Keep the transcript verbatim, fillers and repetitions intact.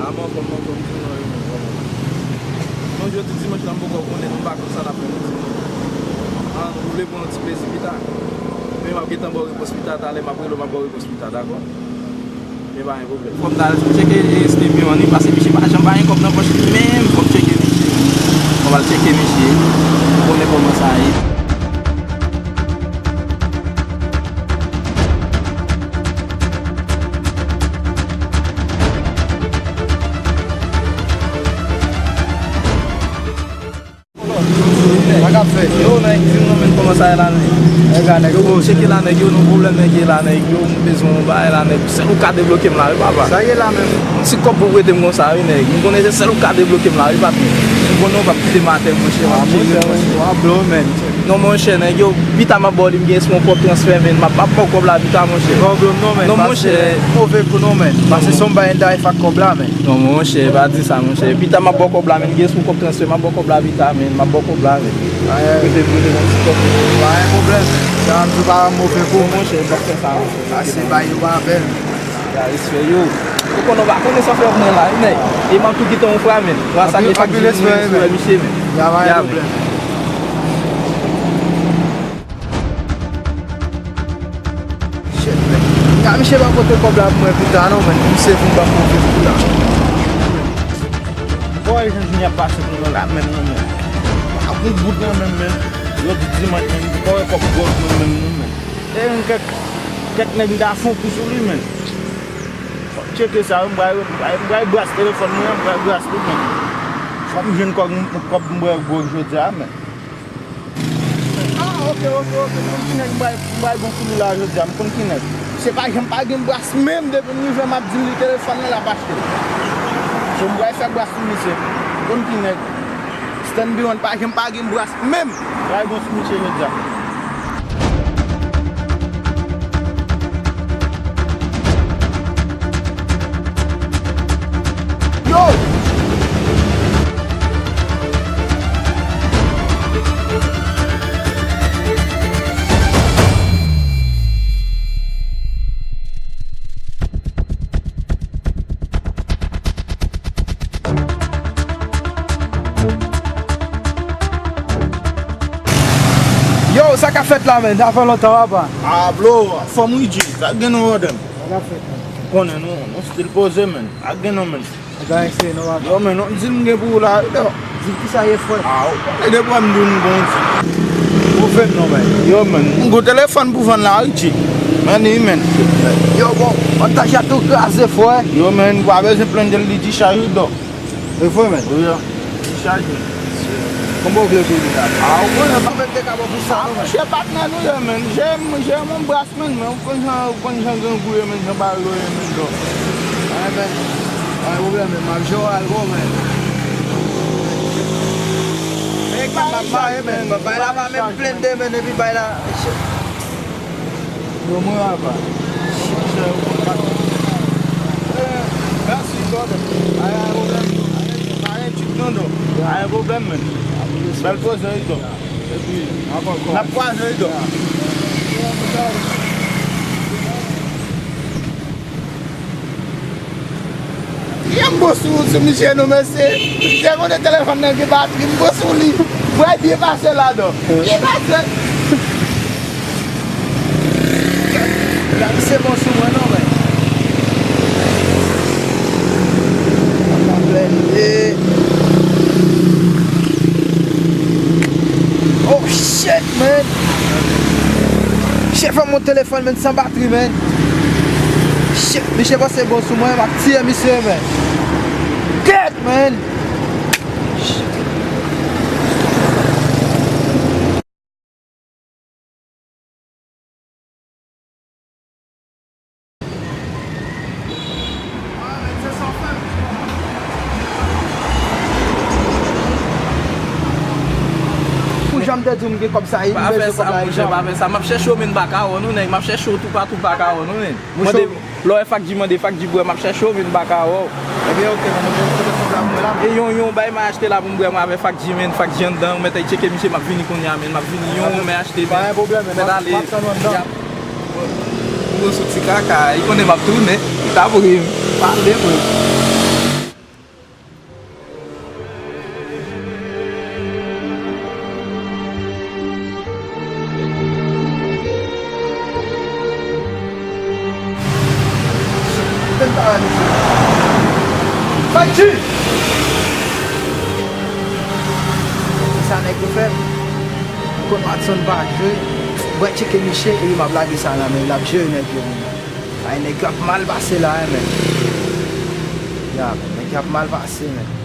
Anfòm, anfòm, anfòm, di nou, anfòm. Non, jodi dimanch la, m poko konnen, nou pa konn sa n ap fè jodi. An, nou vle pran yon ti plezi pita. Men m ap gentan ba w repons pita, talè m ap rele w, m ap ba w repons pita, dakò? Men pa gen pwoblèm. Fò m ta al tcheke Stevie an, wi, paske misye pa janm pa gen kòb nan pòch li menm, fò m tcheke misye. Fò m al tcheke misye. Ou konnen kòman sa ye. Sa k ap fèt? Yo, nèg, di m non, men kòman sa ye la, nèg? Nèg la, nèg yo, tcheke la, nèg yo, nou pwoblèm, nèg, ye la, nèg yo, m bezwen yon bagay la, nèg. Sèl ou ka debloke m la, wi, papa. Sa ye la menm? Yon ti kòb pou prete m konsa, wi, nèg. M konnen se sèl ou ka debloke m la, wi, papi. M konnen w p ap kite m atè, monchè, m ap tcheke, monchè. Non, monchè, nèg yo, pita m ap ba w li, m gen espas yon kòb transfè, men m ap, m ap ba w kòb la pita, monchè. Non, monchè. Move kou non, men. Paske se yon bagay ta fè ak kòb la, men. Non, monchè, pa di sa, monchè. Pita m ap ba w kòb la, men. Gen sou kòb transfè, m ap ba w kòb la pita, men. M ap ba w kòb la, men. Prete, prete m yon ti kòb. Pa gen pwoblèm. Sa m di pa move kou. Non, monchè, m p ap fè sa, monchè. Ase bay yo pa bèl. Ya, respè, yo. Ou konnen w pa konnen sa fè mwen la, wi, nèg. E m ap tou kite yon fwa, men. Anpil, anpil respè, men. Misye, men. Ya, pa gen pwoblèm. Shit, men. Ka misye pa pote kòb la pou mwen pita non, men. Misye vin ban m move kou la. Bòy, jan jounen ap pase pou mwen la menm non, men. Pa gon goud nan men m, men. Jodi dimanch, men, m pa wè kòb gòj mwen menm non, men. E yon kèk, kèk nèg m ta fè yon kou sou li, men. Fò m tcheke sa, m pral, m pral, m pral bras telefòn mwen an, m pral bras li, men. Fò m jwenn kòb, kòb m bwè gòj jodi a, men. Ah, ok, ok, ok. M konn ki nèg m pral, m pral gon sou li la jodi a. M konn ki nèg. Se pa janm pa gen bras menm depi m rive m ap di l li telefòn nan l ap achte l. So m pral fè bras sou misye. M konn ki nèg. Stanbion pa janm pa gen bras menm. M pral gon sou misye jodi a. Yo! Yo, sa k ap fèt la, men? Sa fè lontan, papa. Ah, bro, anfòm wi, G. Sa gen nou, brother? Sa k ap fèt, men? Konnen nou, nou still poze, men. Sa gen nou, men? Bagay serye non, papa. Yo, men, non, di m gen pou ou la, yo. Di m kisa ye, frè? Ah, ou konnen depi m di w m gon di. Ou fè m non, men. Yo, men, m gon telefòn pou vann la, wi, G. Men, wi, men. Yo, bon, montaj la tou kraze, frè. Yo, men, ou pa bezwen plennde l, li dichaj wi, dò. E vre, men? Wi, dichaj wi. Kòman w vle pou li la? Ah, ou konnen, pa mete kabo pou sa, non, men. Monchè, patnè nou ye, men. Jè m, jè m yon bras, men, men. Ou konn jan, ou konn jan grangou ye, men, jan bal yo ye, men, dò. Ay, men. Ay, pwoblèm, men. M ap jere w al gwo, men. Men, m ap mare, men. Bay la pa menm plennde, men, epi bay la. Yo, mwen apa. Monchè, yo konn pa. Eh, mèsi, brother. Pa gen pwoblèm, non. Pa gen tchik, non, dò. Pa gen pwoblèm, men. Bèl koze, wi, dò. Epi, n ap kwaze, wi, dò. Yo, m bon sou, sou misye non, mesye. Misye konnen telefòn nan gen batri, m bon sou li. Mwen byen pase ladan. Byen pase. Misye bon sou mwen non, men. Oh shit, man. Chef an mon telefòn, men, san batri, men. Shit, misye panse bon sou mwen, m ap tiye misye, men. Dead, man. Pou jan m te di w m gen kòb sa, m bezwen kòb la ijan. Pa fè sa, monchè, pa fè sa. M ap chèche w, men m pa ka wè w non, nèg. M ap chèche w toupatou, m pa ka wè w non, nèg. Mande, lè w wè Fak G, mande Fak G bwè, m ap chèche w, men m pa ka wè w. Ebyen, oke, men mwen kote kòb la pou mwen la. E yon, yon bay m achte la pou m bwè, mwen avè Fak G, men Fak G anndan, ou mèt al tcheke misye, m ap vini kounye a, men m ap vini, yon, yon men achte, men. Pa gen pwoblèm, men m ap tann ou anndan. Ou soti kaka, li konnen m ap tounen, li t ap ri m. Pale, mwen. Ti! Sa nèg yo fè. M konn Watson pa jwe. Mwen tcheke Miche epi m ap lage sa nan men l, l ap jere nèg yo. Ay, nèg yo ap mal pase la, men. Ya, nèg yo ap mal pase, men.